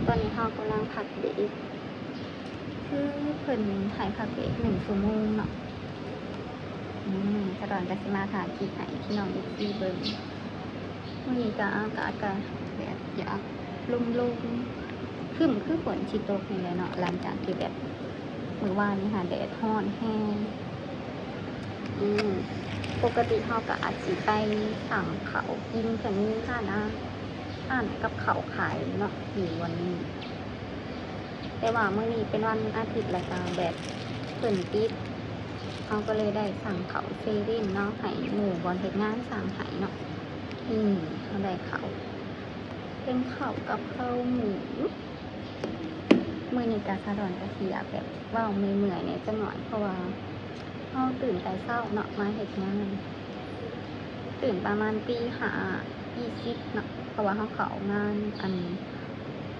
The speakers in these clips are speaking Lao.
ຕອນນີ້ເຮົາກຳລັງພັກເບຣກ ຄືເພິ່ນໃຫ້ພັກເບຣກໜຶ່ງຊົ່ວໂມງເນາະ. ອືມ ສາວດອນກໍຊິມາຖ່າຍຄລິບໃຫ້ພີ່ນ້ອງເອັຟຊີເບິ່ງ. ມື້ນີ້ກໍອາກາດກໍແບບຢາກລົມໆ ຄຶ້ມຄືຝົນຊິຕົກນີ້ແຫຼະເນາະ ຫຼັງຈາກທີ່ແບບມື້ວານນີ້ຫາແດດຮ້ອນແຮງ. ອືມ ປົກກະຕິເຮົາກໍອາດຊິໄປສັ່ງເຂົ້າກິນ ເພິ່ນມີຮ້ານອາ ຮ້ານກັບເຂົ້າຂາຍເນາະ ຢູ່ບ່ອນນີ້. ແຕ່ວ່າມື້ນີ້ເປັນວັນອາທິດ ແລ້ວກໍແບບເພິ່ນປິດ ເຮົາກໍເລີຍໄດ້ສັ່ງເຂົ້າເຊເວັ່ນເນາະ ໃຫ້ໝູ່ບ່ອນເຮັດງານສັ່ງໃຫ້ເນາະ. ອືມ ເຮົາໄດ້ເຂົ້າ ເປັນເຂົ້າກັບເຂົ້າໝູ. ມື້ນີ້ກະສາວດອນກະຊິຢາກແບບເວົ້າເມື່ອຍໆແດ່ຈັກໜ້ອຍ ເພາະວ່າເຮົາຕື່ນແຕ່ເຊົ້າເນາະ ມາເຮັດງານ ຕື່ນປະມານຕີຫ້າ ຕີສິບເນາະ ເພາະວ່າເຮົາເຂົ້າງານອັນ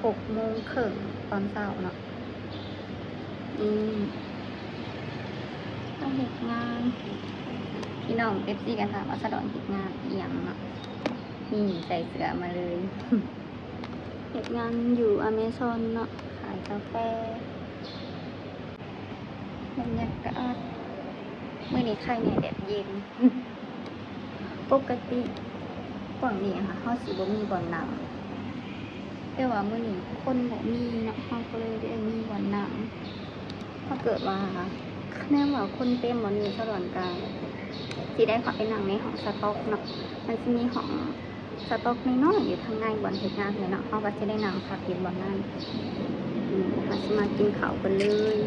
ຫົກໂມງເຄິ່ງຕອນເຊົ້າເນາະ. ອືມ ຕ້ອງເຮັດງານ ພີ່ນ້ອງເອັຟຊີກໍຖາມວ່າສາວດອນເຮັດງານອີ່ຫຍັງເນາະ ນີ້ໃສ່ເສື້ອມາເລີຍ. ເຮັດງານຢູ່ອາເມຊອນເນາະ ຂາຍກາແຟ. ບັນຍາກາດມື້ນີ້ໄຄແດ່ ແດດເຢັນ. ປົກກະຕິພວກນີ້ຫັ້ນ ເຮົາຊິບໍ່ມີບ່ອນນັ່ງ ແຕ່ວ່າມື້ນີ້ຄົນບໍ່ມີເນາະ ເຮົາກໍເລີຍໄດ້ມີບ່ອນນັ່ງ. ຖ້າເກີດວ່າ ຄະແນນວ່າຄົນເຕັມບ່ອນນີ້ ສາວດອນກະຊິໄດ້ເຂົ້າໄປນັ່ງໃນຫ້ອງສະຕັອກເນາະ ມັນຊິມີຫ້ອງ ສະຕັອກນ້ອຍໆຢູ່ທາງໃນບ່ອນເຮັດງານເລີຍເນາະ ເຮົາກໍຊິໄດ້ນັ່ງພັກຢູ່ບ່ອນນັ້ນ. ອືມ ເຮົາຊິມາກິນເຂົ້າກັນເລີຍ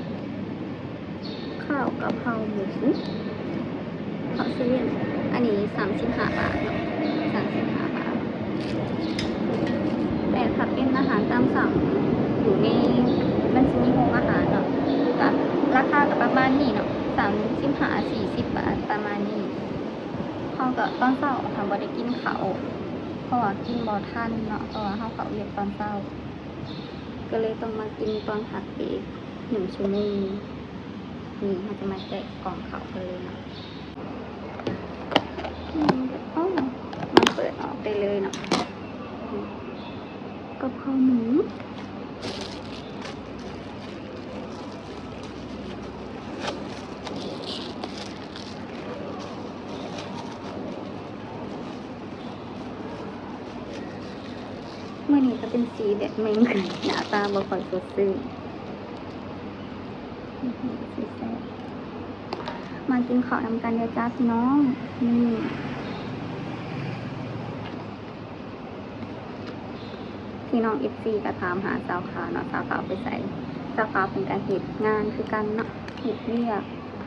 ເຂົ້າກະເພົາໝູ ເຂົ້າເຊເວັ່ນ ອັນນີ້ສາມສິບຫ້າບາດເນາະ ສາມສິບຫ້າບາດ. ແຕ່ຖ້າເປັນອາຫານຕາມສັ່ງຢູ່ໃນ ມັນຊິມີໂຮງອາຫານເນາະ ກະລາຄາກະປະມານນີ້ເນາະ ສາມສິບຫ້າ ສີ່ສິບບາດປະມານນີ້. ເຮົາກໍຕອນເຊົ້າຫາບໍ່ໄດ້ກິນເຂົ້າ ເພາະວ່າກິນບໍ່ທັນເນາະ ເພາະວ່າເຮົາເຂົ້າວຽກຕອນເຊົ້າ ກໍເລີຍຕ້ອງມາກິນຕອນພັກເບຣກໜຶ່ງຊົ່ວໂມງ. ນີ້ເຮົາຈະມາແກະກ່ອງເຂົ້າກັນເລີຍເນາະ. ອືມ ໂອ້ ມັນເປີດອອກໄດ້ເລີຍເນາະ ກະເພົາໝູ. ມື້ນີ້ກໍເປັນສີແບບເມັ່ງຂຶ້ນ ໜ້າຕາບໍ່ຄ່ອຍສົດຊື່ນ. ມາກິນເຂົ້ານຳກັນເດີຈ້າພີ່ນ້ອງ. ນີ້ ພີ່ນ້ອງເອັຟຊີກໍຖາມຫາສາວຂາວເນາະ ສາວຂາວໄປໃສ? ສາວຂາວເພິ່ນກໍເຮັດງານຄືກັນເນາະ ເຮັດວຽກ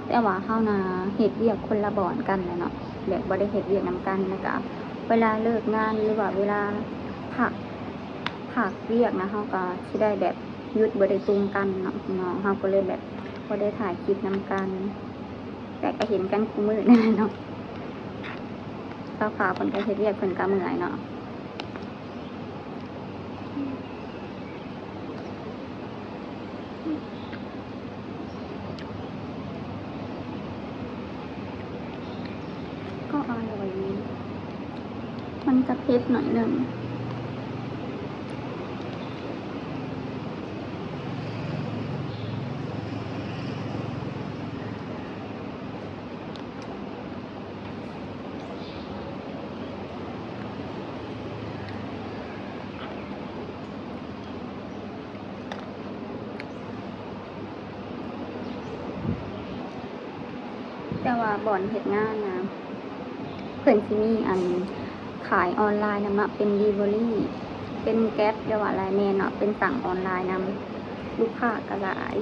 ແຕ່ວ່າເຮົານະເຮັດວຽກຄົນລະບ່ອນກັນແຫຼະເນາະ ແບບບໍ່ໄດ້ເຮັດວຽກນຳກັນ. ແລ້ວກໍເວລາເລີກງານ ຫຼືວ່າເວລາພັກ ພັກວຽກນະ ເຮົາກໍຊິໄດ້ແບບຢຸດ ບໍ່ໄດ້ຕຸ່ມກັນເນາະພີ່ນ້ອງ ເຮົາກໍເລີຍແບບບໍ່ໄດ້ຖ່າຍຄລິບນຳກັນ ແຕ່ກໍເຫັນກັນຄູ່ມື້ນັ້ນແຫຼະເນາະ. ສາວຂາວເພິ່ນກໍເຮັດວຽກ ເພິ່ນກໍເມື່ອຍເນາະ. ກໍອະລ່ອຍດີ ມັນຈະເຜັດໜ້ອຍໜຶ່ງ. ແຕ່ວ່າບ່ອນເຮັດງານນະ ເພິ່ນຊິມີອັນຂາຍອອນລາຍນຳເນາະ ເປັນ delivery ເປັນ Grab ຫຼືວ່າ Line Man ເນາະ ເປັນສັ່ງອອນລາຍນຳ ລູກຄ້າກໍຫຼາຍ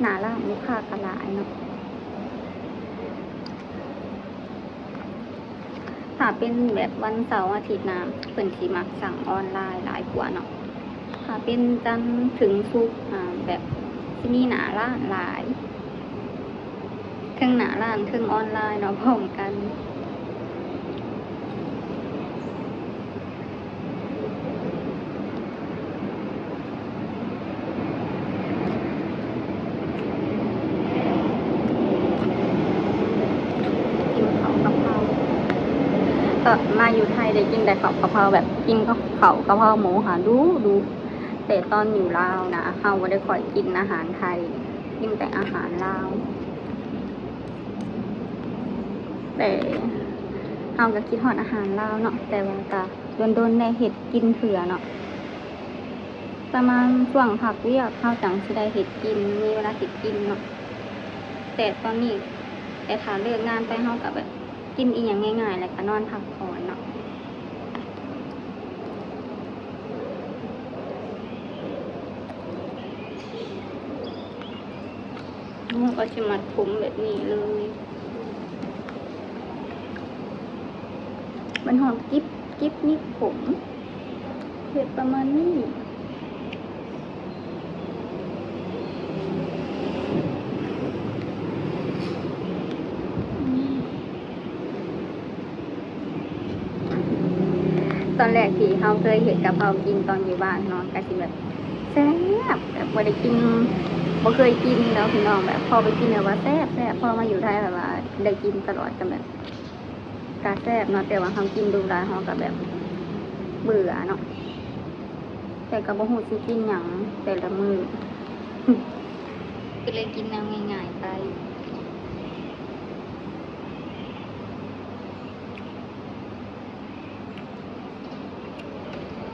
ໜ້າຮ້ານລູກຄ້າກໍຫຼາຍເນາະ. ຖ້າເປັນແບບວັນເສົາອາທິດນະ ເພິ່ນຊິມັກສັ່ງອອນລາຍຫຼາຍກວ່າເນາະ. ຖ້າເປັນຈັນເຖິງສຸກ ອາ ແບບຊິມີໜ້າຮ້ານຫຼາຍ ເທິງໜ້າຮ້ານເທິງອອນລາຍເນາະ ພ້ອມກັນ. ກິນເຂົ້າກະເພົາ ຕອນມາຢູ່ໄທໄດ້ກິນແຕ່ເຂົ້າກະເພົາ ແບບກິນເຂົ້າກະເພົາໝູຫາດຸໆ. ແຕ່ຕອນຢູ່ລາວນະ ເຮົາບໍ່ໄດ້ຄ່ອຍກິນອາຫານໄທ ກິນແຕ່ອາຫານລາວ. ແຕ່ເຮົາກໍຄິດຮອດອາຫານລາວເນາະ ແຕ່ວ່າກໍດົນໆໄດ້ເຮັດກິນເທື່ອເນາະ. ປະມານຊ່ວງພັກວຽກເຮົາຈັ່ງຊິໄດ້ເຮັດກິນ ມີເວລາເຮັດກິນເນາະ. ແຕ່ຕອນນີ້ ແຕ່ຖ້າເລີກງານໄປເຮົາກໍແບບກິນອີ່ຫຍັງງ່າຍໆ ແລ້ວກໍນອນພັກຜ່ອນເນາະ. ເຮົາກໍຊິມັດຜົມແບບນີ້ເລີຍ ມັນຮອດກິບ ກິບນິບຜົມ ເຮັດປະມານນີ້. ຕອນແລກທີ່ເຮົາເຄີຍເຮັດກະເພົາກິນຕອນຢູ່ບ້ານເນາະ ກະຊິແບບແຊບ ແບບບໍ່ໄດ້ກິນ ບໍ່ເຄີຍກິນເນາະພີ່ນ້ອງ ແບບພໍໄປກິນແບບວ່າແຊບໆ ພໍມາຢູ່ໄທແບບວ່າໄດ້ກິນຕະຫຼອດ ກະແບບ ກະແຊບເນາະ ແຕ່ວ່າເຮົາກິນດຸຫຼາຍເຮົາກະແບບເບື່ອເນາະ ແຕ່ກະບໍ່ຮູ້ຊິກິນຫຍັງແຕ່ລະມື້ ກໍເລີຍກິນແນວງ່າຍໆໄປ.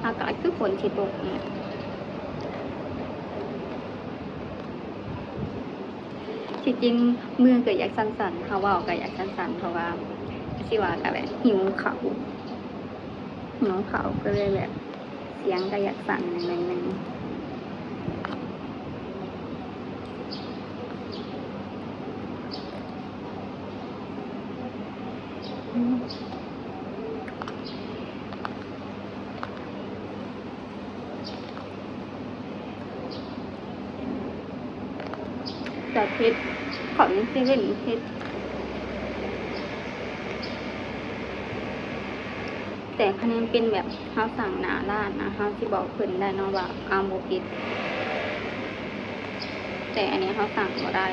ອາກາດຄືຝົນຊິຕົກນີ້ ທີ່ຈິງມືກໍຢາກສັ່ນໆ ເຮົາເວົ້າກໍຢາກສັ່ນໆ ເພາະວ່າ ຊິວ່າກໍແບບຫິວເຂົ້າ ຫິວເຂົ້າ ກໍເລີຍແບບສຽງກໍຢາກສັ່ນໜ້ອຍໜຶ່ງ. ຈະເຜັດ ຂອງເຊເວັ່ນເຜັດ ແຕ່ຄັນແມ່ນເປັນແບບເຮົາສັ່ງໜ້າຮ້ານນະ ເຮົາຊິບອກເພິ່ນໄດ້ເນາະວ່າເອົາບໍ່ເຜັດ ແຕ່ອັນນີ້ເຮົາສັ່ງບໍ່ໄດ້.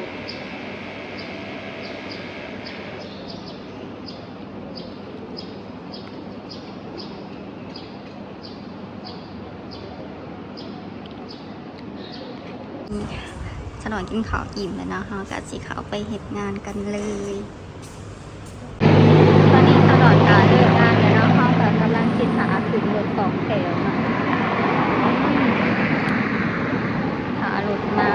ສາວດອນກິນເຂົ້າອີ່ມແລ້ວເນາະ ເຮົາກະຊິເຂົ້າໄປເຮັດງານກັນເລີຍ. ຕອນນີ້ສາວດອນກະເລີກງານແລ້ວເນາະ ເຮົາກະກຳລັງຊິຖ້າຂຶ້ນລົດສອງແຖວເນາະ ຖ້າລົດມາ.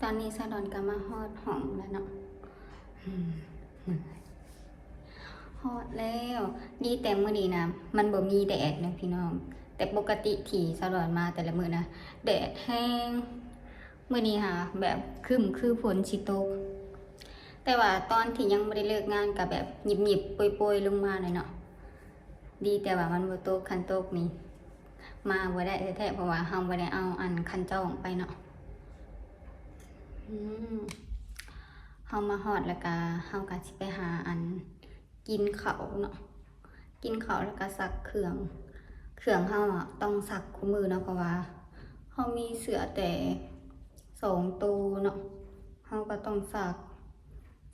ຕອນນີ້ສາວດອນກໍມາຮອດຫ້ອງແລ້ວເນາະ ຮອດແລ້ວ. ດີແຕ່ມື້ນີ້ນະ ມັນບໍ່ມີແດດເນາະພີ່ນ້ອງ ແຕ່ປົກກະຕິທີ່ສາວດອນມາແຕ່ລະມື້ນະ ແດດແຮງ. ມື້ນີ້ຫາແບບຄຶ້ມຄືຝົນຊິຕົກ ແຕ່ວ່າຕອນທີ່ຍັງບໍ່ໄດ້ເລີກງານກໍແບບຫຍິບໆໂປຍໆລົງມາໜ້ອຍເນາະ. ດີແຕ່ວ່າມັນບໍ່ຕົກ ຄັນຕົກນີ້ມາບໍ່ໄດ້ແທ້ໆ ເພາະວ່າເຮົາບໍ່ໄດ້ເອົາອັນຄັນຈອງໄປເນາະ. ອືມ ເຮົາມາຮອດແລ້ວກະ ເຮົາກະຊິໄປຫາອັນ ກິນເຂົ້າເນາະ ກິນເຂົ້າແລ້ວກະຊັກເຄື່ອງ. ເຄື່ອງເຮົາອະຕ້ອງຊັກຄູ່ມື້ເນາະ ເພາະວ່າເຮົາມີເສື້ອແຕ່ສອງໂຕເນາະ ເຮົາກໍຕ້ອງຊັກ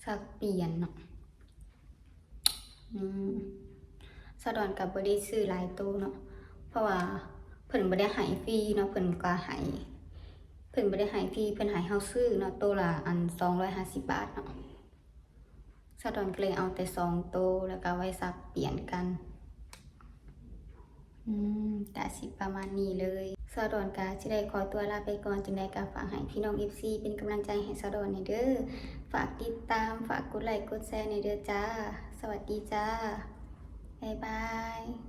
ຊັກປ່ຽນເນາະ. ອືມ ສາວດອນກໍບໍ່ໄດ້ຊື້ຫຼາຍໂຕເນາະ ເພາະວ່າເພິ່ນບໍ່ໄດ້ໃຫ້ຟຣີເນາະ ເພິ່ນກໍໃຫ້ ເພິ່ນບໍ່ໄດ້ໃຫ້ຟຣີ ເພິ່ນໃຫ້ເຮົາຊື້ເນາະ ໂຕລະອັນສອງຮ້ອຍຫ້າສິບບາດເນາະ. ສາວດອນກໍເລີຍເອົາແຕ່ສອງໂຕ ແລ້ວກໍໄວ້ຊັກປ່ຽນກັນ. ອືມ ກະຊິປະມານນີ້ເລີຍ ສາວດອນກະຊິໄດ້ຂໍຕົວລາໄປກ່ອນ. ຈັ່ງໃດກໍຝາກໃຫ້ພີ່ນ້ອງເອັຟຊີເປັນກຳລັງໃຈໃຫ້ສາວດອນແດ່ເດີ. ຝາກຕິດຕາມ ຝາກກົດໄລກົດແຊແດ່ເດີຈ້າ. ສະຫວັດດີຈ້າ ບາຍບາຍ.